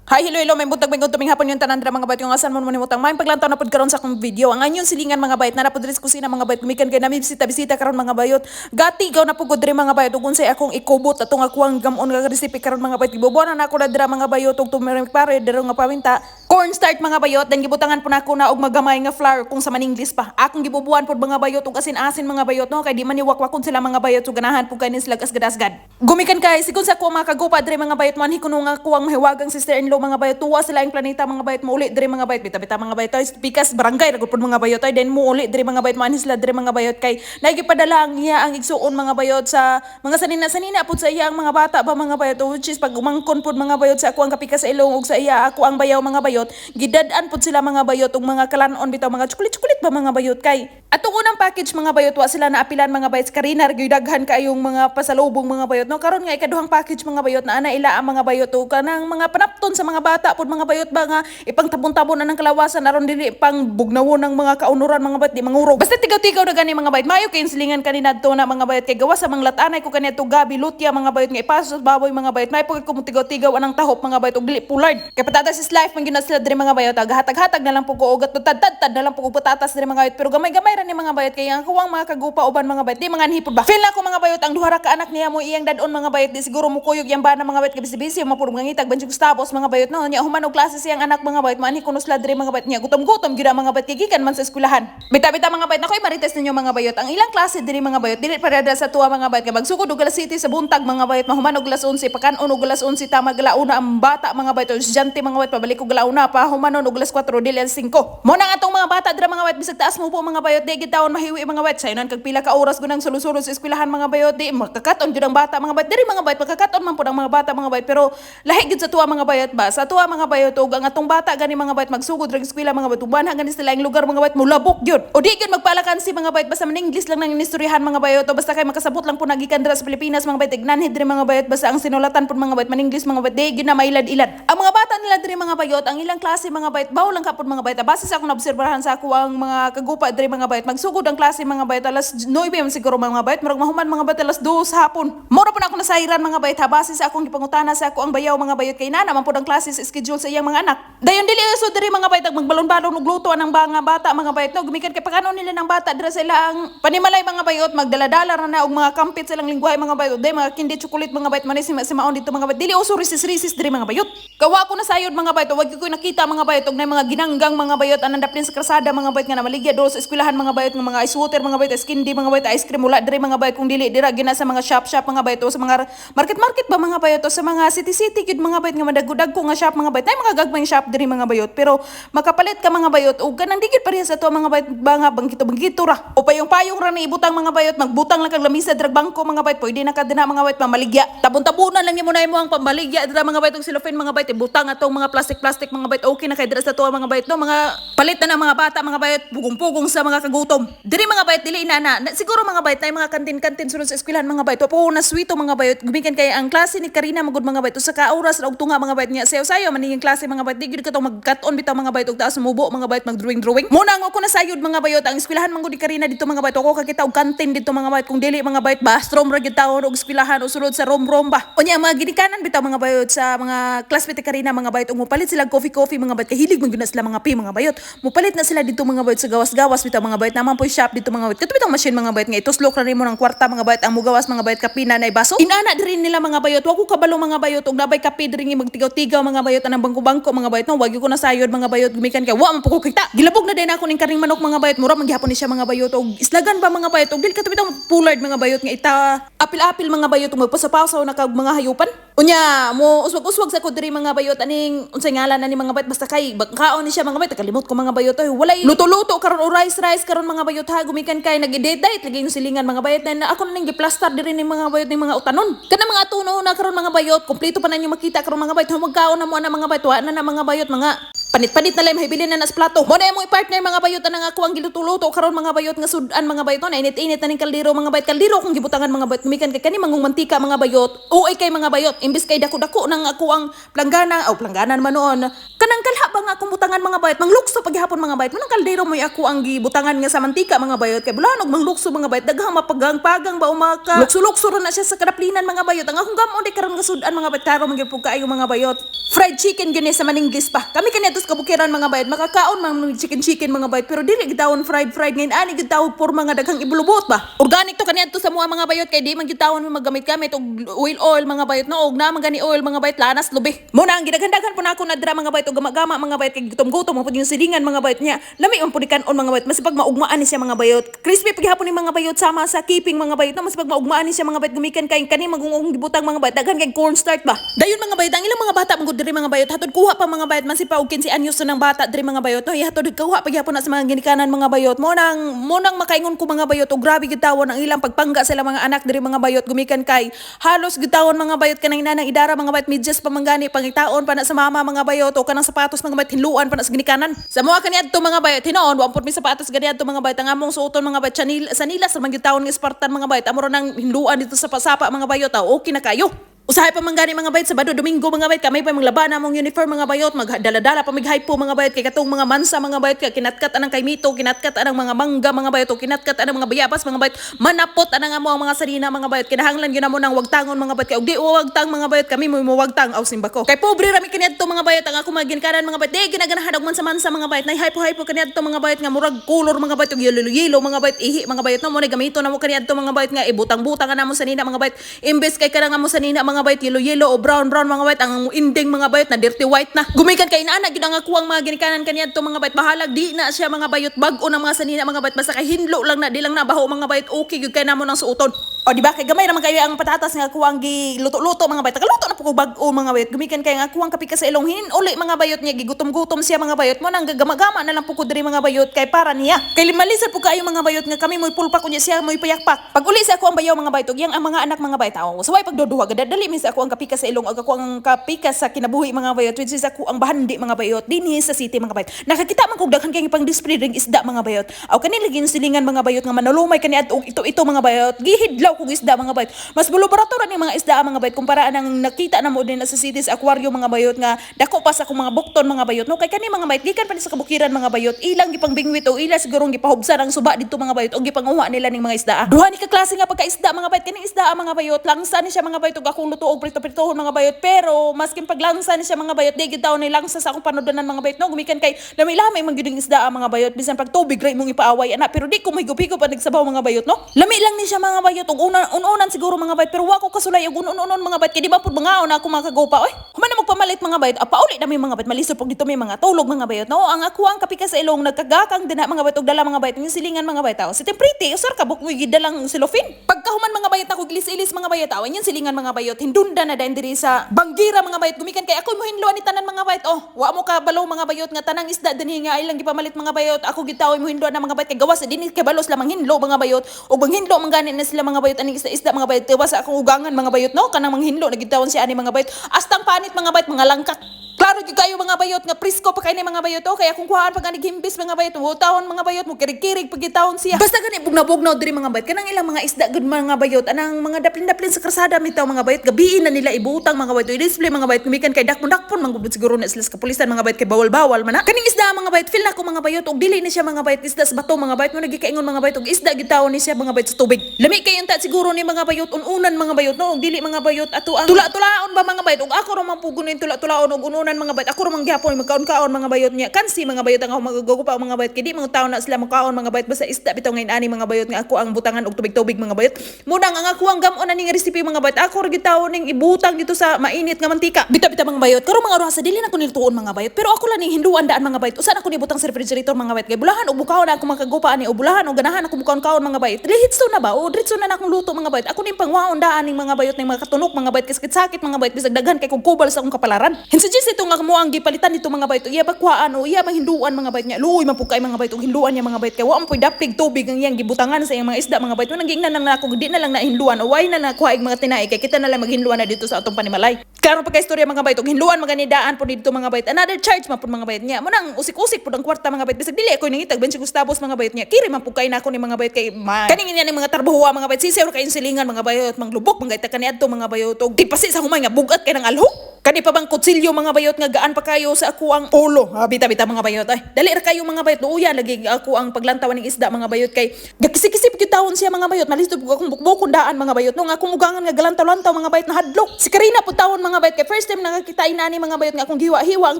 Hi, hello, hello, maayong buntag, maayong tuming hapon yung tanan dira, mga bayot, yung asan mo mo maayong paglantaw na pud karon sa akong video. Ang anyong silingan, mga bayot, na pud diri sa kusina, mga bayot, gumikan kay nami bisita bisita karon, mga bayot. Gati gaw na pud ko diri, mga bayot, ug unsay akong ikubot atong akuang gamon nga recipe karon, mga bayot. Gibubuan na nako na dira, mga bayot, ug turmeric pare dira nga paminta. Cornstarch, mga bayot, then gibutangan po nako na og magamay nga flour kung sa maninglis pa. Akong gibubuan pod, mga bayot, ug asin-asin, mga bayot, no, kay di man ni wakwakon sila, mga bayot, so ganahan pud kay ni sila asgad-asgad. Gumikan kay sigon sa ako mga kagupa diri, mga bayot, manhi kuno nga kuwang mahiwagang sister-in-law, mga bayot, tuwa sila ang planeta, mga bayot, muuli diri, mga bayot, bita-bita, mga bayot, oy, pikas barangay ra gud pud, mga bayot, ay then muuli diri, mga bayot, manhi sila diri, mga bayot, kay nagipadala ang iya ang igsuon, mga bayot, sa mga sanina-sanina pud sa iya ang mga bata ba, mga bayot, which is pag umangkon pud, mga bayot, sa ako ang kapikas sa ilong ug sa iya ako ang bayaw, mga bayot, gidad-an pud sila, mga bayot, og mga kalanon bitaw, mga chocolate-chocolate ba, mga bayot, kay atong unang package, mga bayot, wa sila naapilan, mga bayot. Karina ra gyud daghan kaayong mga pasalubong, mga bayot, no. Karon nga ikaduhang package, mga bayot, na ana ila ang mga bayot og kanang mga panapton sa mga bata pud, mga bayot ba, nga ipangtabon-tabon na ng kalawasan aron dili pang bugnawon ng mga kaunuran, mga bayot, di mangurog. Basta tigaw-tigaw na gani, mga bayot. Maayo kay silingan kani nadto na, mga bayot, kay gawas sa mga latanay ko kaniadto gabi lutya, mga bayot, nga ipaso sa baboy, mga bayot. May pagid ko tigaw-tigaw anang tahop, mga bayot, og dili pulard kay patatas is life man gyud na sila diri, mga bayot. Hatag-hatag na lang po ko og tad-tad na lang po ko patatas diri, mga bayot, pero gamay-gamay ra ni, mga bayot, kay ang kuwang mga kagupa uban, mga bayot, di mga hipod ba. Feel na ko, mga bayot, ang duha ra ka anak niya mo iyang dadon, mga bayot, di siguro mo kuyog yang bana, mga bayot, kay busy-busy mo puro mangitag Banjo Gustavos, mga bayot, no. Nya human og klase siyang anak, mga bayot, maanhi kuno sila diri, mga bayot, nya gutom-gutom gyud ang mga bayot kay gikan man sa eskwelahan. Bita-bita, mga bayot, nakoy marites ninyo, mga bayot, ang ilang klase diri, mga bayot, dili pareha sa tuwa, mga bayot, kay magsugod og alas 7 sa buntag, mga bayot, mahuman og alas 11, pakan-on og alas 11 tama galauna ang bata, mga bayot, o estudyante, mga bayot, pabalik og alauna, pa humanon og alas 4 dili alas 5. Mo na nga atong mga bata dira, mga bayot, bisag taas mo po, mga bayot, di gid tawon mahiwi, mga bayot. Sayonan kag pila ka oras gunang sulod-sulod sa eskwelahan, mga bayot, di makakat-on gyud ang bata, mga bayot. Diri, mga bayot, makakat-on man pud ang mga bata, mga bayot, pero lahi gyud sa tuwa, mga bayot ba. Sa tuwa, mga bayot, ug ang atong bata gani, mga bayot, magsugod ra eskwela, mga bayot, uban gani sila ang lugar, mga bayot, mulabok gyud. O di gyud magpalakan si mga bayot, basta man English lang nang inistoryahan, mga bayot, o basta kay makasabot lang po nagikan dira sa Pilipinas, mga bayot, ignanhid diri, mga bayot, basta ang sinulatan pud, mga bayot, man English, mga bayot, di gyud na mailad-ilad. Ang mga bata nila diri, mga bayot, ang ilang klase, mga bayot, bawo lang kapod, mga bayot. Base sa akong naobserbahan sa ako ang mga kagupa diri, mga bayot, magsugod ang klase, mga bayot, alas 9 man siguro, mga bayot, murag mahuman, mga bayot, alas 2 hapon. Mura po na ako nasayran, mga bayot, ha, base sa akong gipangutana sa ako ang bayaw, mga bayot, kay nana man pud ang klase sa schedule sa iyang mga anak. Dayon dili uso diri, mga bayot, ang magbalon-balon og luto ang mga bata, mga bayot, no, gumikan kay pakanon nila ng bata dira sa ilang panimalay, mga bayot, magdala-dala ra na og mga kampit sa ilang lingwahe, mga bayot, day mga kindi chocolate, mga bayot, manis si maon dito, mga bayot. Dili uso risis-risis diri, mga bayot. Kawa ko na sayod, mga bayot, wag ko nakita, mga bayot, og nay mga ginanggang, mga bayot, anang daplin sa krasada, mga bayot, nga namaligya do sa eskwelahan, mga bayot, nga mga ice water, mga bayot, ice candy, mga bayot, ice cream, wala diri, mga bayot, kung dili dira gina sa mga shop shop, mga bayot, o sa mga market market ba, mga bayot, o sa mga city city gyud, mga bayot, nga madago-dagko nga shop, mga bayot, nay mga gagmayng shop diri, mga bayot, pero makapalit ka, mga bayot, og kanang di gyud pareha sa ato, mga bayot ba, nga bangkito-bangkito ra o payong-payong ra na ibutang, mga bayot. Magbutang lang kag lamisa dirag bangko, mga bayot, pwede na ka dinha, mga bayot, mamaligya, tabon-tabunan lang nimo na imo ang pambaligya dira, mga bayot, og cellophane, mga bayot, ibutang atong mga plastic plastic, mga bayot, okay na kay dira sa tuwa, mga bayot, no. Mga palit na ng mga bata, mga bayot, pugong-pugong sa mga kagutom diri, mga bayot. Dili na siguro, mga bayot, na mga kantin-kantin sulod sa eskwelahan, mga bayot, po na sweeto, mga bayot, gumikan kay ang klase ni Karina magud, mga bayot, usa ka oras ra og tunga, mga bayot, nga sayo-sayo man iyang klase, mga bayot, di gyud katong magkat-on bitaw, mga bayot, og taas mubo, mga bayot, mag-drawing drawing. Muna ang ako nasayod, mga bayot, ang eskwelahan man gud ni Karina dito, mga bayot, ako kakita og kantin dito, mga bayot. Kung dili, mga bayot, bathroom ra gyud tawon og eskwelahan o sulod sa room room ba. Unya ang mga ginikanan bitaw, mga bayot, sa mga classmate ni Karina, mga bayot, ug mopalit sila coffee coffee, mga bayot, kahilig man gyud na sila mga pi, mga bayot, mopalit na sila dito, mga bayot, sa gawas-gawas bitaw, mga bayot. Naman po shop dito, mga bayot, kato bitong machine, mga bayot, nga ituslok ra nimo ng kwarta, mga bayot, ang mugawas, mga bayot, kape na nay baso. Inana diri nila, mga bayot. Wa ko kabalo, mga bayot, og nabay kape diri nga magtigaw-tigaw, mga bayot, anang bangko-bangko, mga bayot, no. Wag ko nasayod, mga bayot, gumikan kay wa man po ko kita. Gilabog na din ako ning karing manok, mga bayot, mura man gihapon ni siya, mga bayot, og islagan ba, mga bayot, og dili kato bitong pullard, mga bayot, nga ita apil-apil, mga bayot, ug magpasapasaw na kag mga hayupan. Unya mo uswag-uswag sa ko diri, mga bayot, aning unsay ngalan ani, mga bayot, basta kay kaon ni siya, mga bayot, kalimot ko, mga bayot, oy, walay luto-luto karon o rice rice karon, mga bayot, ha, gumikan kay nag-diet diet lagi yung silingan, mga bayot, na ako na ning giplastar diri ni, mga bayot, ning mga utanon kana mga tuno na karon, mga bayot, kompleto pa na ninyo makita karon, mga bayot. Magkaon na mo ana, mga bayot, wa na na, mga bayot, mga panit-panit na lang mahibilin na nas plato. Mo na mo i-partner, mga bayot, anang ako ang giluto-luto karon, mga bayot, nga sudan, mga bayot, no, na init-init na ning kaldero, mga bayot, kaldero kung gibutangan, mga bayot, gumikan kay kani mangong mantika, mga bayot, uay kay, mga bayot, imbis kay dako-dako nang ako ang planggana o planggana naman noon kanang kalha ba. ba nga akong butangan, mga bayot, manglukso paghapon, mga bayot. Munang kaldero mo'y ako ang gibutangan nga sa mantika, mga bayot, kay bulanog manglukso, mga bayot, daghang mapagang-pagang ba umaka. Lukso-lukso ra na siya sa kadaplinan, mga bayot. Ang akong gamon di karon nga sudan, mga bayot, karon man gyud pud kaayo, mga bayot. Fried chicken gini sa Maninglis pa. Kami kaniadto sa kabukiran, mga bayot, makakaon man mga chicken chicken, mga bayot, pero dili gitawon fried fried ngayon ani gitawon por mga daghang ibulubot ba. Organic to kaniadto sa mua, mga bayot, kay di man gitawon mo maggamit-gamit og oil oil, mga bayot, no, og na man gani oil, mga bayot, lanas lubi. Muna ang gidaghan-daghan po na ako nadra, mga bayot, og gama-gama, mga bayot, kay gutom-gutom mo pud yung silingan, mga bayot niya. Lami man pud kanon, mga bayot, masipag maugmaan ni siya, mga bayot. Crispy paghapon ni, mga bayot, sama sa keeping, mga bayot, no, masipag maugmaan ni siya, mga bayot, gumikan kay kani magungong gibutang, mga bayot, daghan kay cornstarch ba. Dayon, mga bayot, ang ilang mga bata mangud diri, mga bayot, hatod kuha pa, mga bayot, man si pa og 15 anyos na ng bata diri, mga bayot, no, hatod kuha paghapon na sa mga ginikanan, mga bayot. Mo nang makaingon ko, mga bayot, og grabe gid tawon ang ilang pagpangga sa ilang mga anak diri, mga bayot, gumikan kay halos gid tawon, mga bayot, kanang inanang idara, mga bayot, medyas pa manggani pangitaon pa na sa mama, mga bayot, o kanang sapatos, mga bayot, hinluan pa na sa ginikanan. Sa mga kaniadto, mga bayot, hinoon wa pud mi sapatos ganiadto, mga bayot. Ang among suoton, mga bayot, chanil sanila sa man gyud tawon nga Spartan, mga bayot, amo ra nang hinluan dito sa pasapa, mga bayot, ah, okay na kayo. Usahay pa man gani, mga bayot, Sabado, Domingo, mga bayot, kami pa maglaba na among uniform, mga bayot, magdala-dala pa mig Hypo, mga bayot, kay katong mga mansa, mga bayot, kay kinatkat anang kaymito, kinatkat anang mga mangga, mga bayot, o kinatkat anang mga bayabas, mga bayot, manapot anang amo ang mga sarina, mga bayot, kinahanglan gyud namo nang wagtangon, mga bayot, kay og di wagtang, mga bayot, kami mo wagtang aw simba ko. Kay pobre ra mi kaniadto, mga bayot, ang ako mga ginikanan, mga bayot, di ginaganahan og mansa-mansa, mga bayot, nay Hypo-Hypo kaniadto, mga bayot, nga murag color, mga bayot, og yellow yellow, mga bayot, ihi, mga bayot, no mo na gamito namo kaniadto, mga bayot, nga ibutang-butang namo sa nina, mga bayot, imbes kay kanang amo sa nina, mga bayot, yellow yellow o brown brown, mga bayot, ang ending, mga bayot, na dirty white na. Gumikan kay inaana gyud ang akuang mga ginikanan kaniadto, mga bayot, bahalag di na siya, mga bayot, bag-o ng mga sanina, mga bayot, basta kay hinlo lang na, di lang na baho, mga bayot, okay gyud kay namo nang suoton. O di ba kay gamay naman kayo ang patatas nga akuang giluto-luto, mga bayot. Nakaluto na po ko bag-o, mga bayot. Gumikan kay ang akuang kapika sa ilong hinin uli, mga bayot niya, gigutom-gutom siya, mga bayot, mo nang gagamagama na lang po ko diri, mga bayot, kay para niya. Kay limalisad po kaayo, mga bayot, nga kami mo'y pulpak unya siya mo'y payakpak. Pag uli sa ako ang bayaw, mga bayot, ug yang ang mga anak, mga bayot, aw saway pagduduha gadali mi sa ako ang kapika sa ilong ug ako ang kapika sa kinabuhi, mga bayot, which is ako ang bahandi, mga bayot, dinhi sa city, mga bayot. Nakakita man kog daghan kay pang display ring isda, mga bayot. Aw kani lagi yung silingan, mga bayot, nga manulumay kani adto ito ito, mga bayot. Gihidlaw kog isda, mga bayot. Mas barato ra ni mga isda, mga bayot, kumpara anang nakita na mo din sa city sa aquarium, mga bayot, nga dako pa sa akong mga bukton, mga bayot, no, kay kani, mga bayot, gikan pa ni sa kabukiran, mga bayot, ilang gipang bingwit o ila sigurong gipahubsan ang suba dito, mga bayot, o gipanguha nila ning mga isda. Duha ni ka klase nga pagkaisda, mga bayot. Kaning isda, mga bayot, langsa ni siya, mga bayot, ug akong luto og prito-pritohon, mga bayot, pero maskin paglangsa ni siya, mga bayot, di gid taon ni langsa sa akong panudanan, mga bayot, no, gumikan kay lami-lami man gyud ang isda, mga bayot, bisan pag tubig ra imong ipaaway ana, pero di ko mahigop-higop ang nagsabaw, mga bayot, no. Lami lang ni siya, mga bayot, ug una ununan siguro, mga bayot, pero wa ko kasulay og unon-unon, mga bayot, kay di ba pud mangaon na ako makagopa oy. Human na magpamalit, mga bayot, pauli na mi, mga bayot, malisod pug dito may mga tulog, mga bayot, no. Ang ako ang kapika sa ilong nagkagakang dinha, mga bayot, og dala, mga bayot yung silingan, mga bayot, aw. Si Timpriti usar ka buk gidalang cellophane. Pagkahuman, mga bayot, ako gilis-ilis, mga bayot, aw yung silingan, mga bayot, hindunda na dayon diri sa banggira, mga bayot, gumikan kay ako mo hinluan ni tanan, mga bayot. Oh, wa mo ka balo, mga bayot, nga tanang isda dinhi nga ilang gipamalit, mga bayot, ako gitaw mo hinluan na, mga bayot, kay gawas dinhi kay balos lamang hinlo, mga bayot, ug manghinlo man gani na sila, mga bayot, aning isda isda, mga bayot, gawas sa akong ugangan, mga bayot, no, kanang manghinlo na gitawon siya ani, mga bayot, astang panit, mga bayot, mga langkak. Klaro gyud kayo, mga bayot, nga presko pa kay ni, mga bayot, oh, kaya kung kuhaan pag anig himbis, mga bayot, tawon, mga bayot, mo kirig-kirig pag gitawon siya. Basta gani bugnaw-bugnaw diri, mga bayot, kanang ilang mga isda gud, mga bayot, anang mga daplin-daplin sa krasada mitaw, mga bayot, gabiin na nila ibutang, mga bayot, i-display, mga bayot, gumikan kay dakpon-dakpon man gud siguro na sila sa kapulisan, mga bayot, kay bawal-bawal man na. Kaning isda, mga bayot, feel na ko, mga bayot, og dili ni siya, mga bayot, isda sa bato, mga bayot, mo nagikaingon, mga bayot, og isda gitawon ni siya, mga bayot, sa tubig. Lami kay unta siguro ni, mga bayot, ununan, mga bayot, no, og dili, mga bayot, ato ang tula-tulaon ba, mga bayot, og ako ra man pugon ning tula-tulaon og ununan, mga bayot, ako ra man gihapon magkaon-kaon, mga bayot niya. Kansi, mga bayot, ang ako magagupa, mga bayot, kay di mga taon na sila makaon, mga bayot, basta isda bitaw ngayon ani, mga bayot, nga ako ang butangan og tubig-tubig, mga bayot. Munang ang ako ang gamon ani nga recipe, mga bayot, ako ra gitawon ning ibutang dito sa mainit nga mantika. Bitaw-bitaw, mga bayot, karon mga oras dili na ko nilutuon, mga bayot, pero ako lang ning hinduan daan, mga bayot. Usa na ko nibutang sa refrigerator, mga bayot, kay bulahan og bukaon na ako makagupa ani o bulahan og ganahan ako mukaon-kaon, mga bayot. Lihitso na ba o diretso na na akong luto, mga bayot. Ako ning pangwaon daan ning mga bayot ning mga katunok, mga bayot, kay sakit-sakit, mga bayot, bisag daghan kay kog kubal sa akong kapalaran. Hinsuggest ito nga kamo ang gipalitan nito, mga bayot, iya bakwaan o iya manghinduan, mga bayot niya. Luoy man pud kay, mga bayot, og hinduan niya, mga bayot, kay wa man poy daplig tubig ang iyang gibutangan sa iyang mga isda, mga bayot. Nang giingnan lang na ako, di na lang na hinluan o way na na kuha mga tinai kay kita na lang maghinluan na dito sa atong panimalay. Karon pa kay istorya, mga bayot, og hinluan maganidaan po dito, mga bayot. Another charge man pud, mga bayot niya. Munang usik-usik pud ang kwarta, mga bayot, bisag dili ako nangitag 20 gustavos, mga bayot niya. Kiri man pud kay nako ni, mga bayot, kay man. Kaning niya ning mga tarbahuwa, mga bayot, sisiw kay silingan, mga bayot, manglubok mga kaniadto, mga bayot, og tipasi sa humay nga bugat kay nang alhok. Kani pa bang kutsilyo, mga bayot. Nga gaan pa kayo sa ako ang ulo. Ha, bita bita, mga bayot. Ay, dali ra kayo, mga bayot. Luuya lagi ako ang paglantawan ng isda, mga bayot, kay gakisi-kisi gyud tawon siya, mga bayot. Malisod ko akong bukbukon daan, mga bayot. Nung akong ugangan nga galantaw-lantaw, mga bayot, nahadlok. Si Karina pud tawon, mga bayot, kay first time nakakita inani, mga bayot, nga akong gihiwa-hiwa ang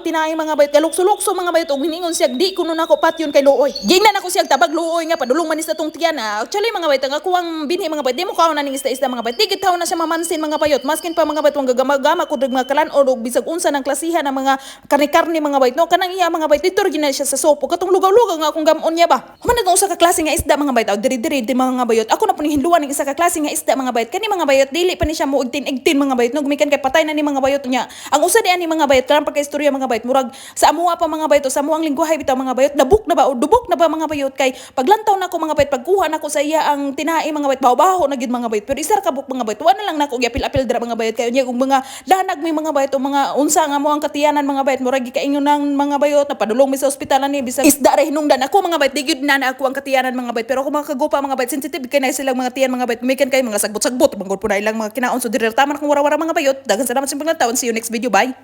tinai, mga bayot. Galukso-lukso, mga bayot, ug hiningon siya di kuno nako patyon kay luoy. Gingnan ako siya tabag luoy nga padulong man ni sa tong tiyan. Ah. Actually, mga bayot, ang ako ang binhi, mga bayot, di mo kaon na ning isda-isda, mga bayot. Di gid na siya mamansin, mga bayot. Maskin pa, mga bayot, wang gagamagama ko mga kalan o bisag unsa ng klasihan ng mga karne-karne, mga bayot. No, kanang iya, mga bayot, dito ra na siya sa sopo. Katong lugaw-lugaw nga akong gamon niya ba. Human na usa ka klase nga isda, mga bayot. Aw, diri-diri di, mga bayot. Ako na po ning hinluan ng isa ka klase nga isda, mga bayot. Kani, mga bayot, dili pa ni siya mo igtin-igtin, mga bayot. No, gumikan kay patay na ni, mga bayot, niya. Ang usa di ani, mga bayot, karang pagka-istorya, mga bayot, murag sa amuha pa, mga bayot, o sa amuang lingwahe bitaw, mga bayot, labuk na ba o dubok na ba, mga bayot, kay paglantaw nako, mga bayot, pagkuha nako sa iya ang tinai, mga bayot, baho-baho na gyud, mga bayot. Pero isa ra ka buok, mga bayot, wa na lang nako giapil-apil dira, mga bayot, kay unya kung mga lanag may, mga bayot, o mga unsa nga mo ang katiyanan, mga bayot, murag gikaingon ng mga bayot na padulong mi sa ospital ani bisag isda ra hinungdan ako, mga bayot. Di gyud na na ako ang katiyanan, mga bayot, pero ako mga kagupa, mga bayot, sensitive kay na silang mga tiyan, mga bayot, gumikan kay mga sagbot-sagbot manggod po na ilang mga kinaon. So diri ra taman akong wara-wara, mga bayot. Daghang salamat sa paglantaw. See you next video. Bye.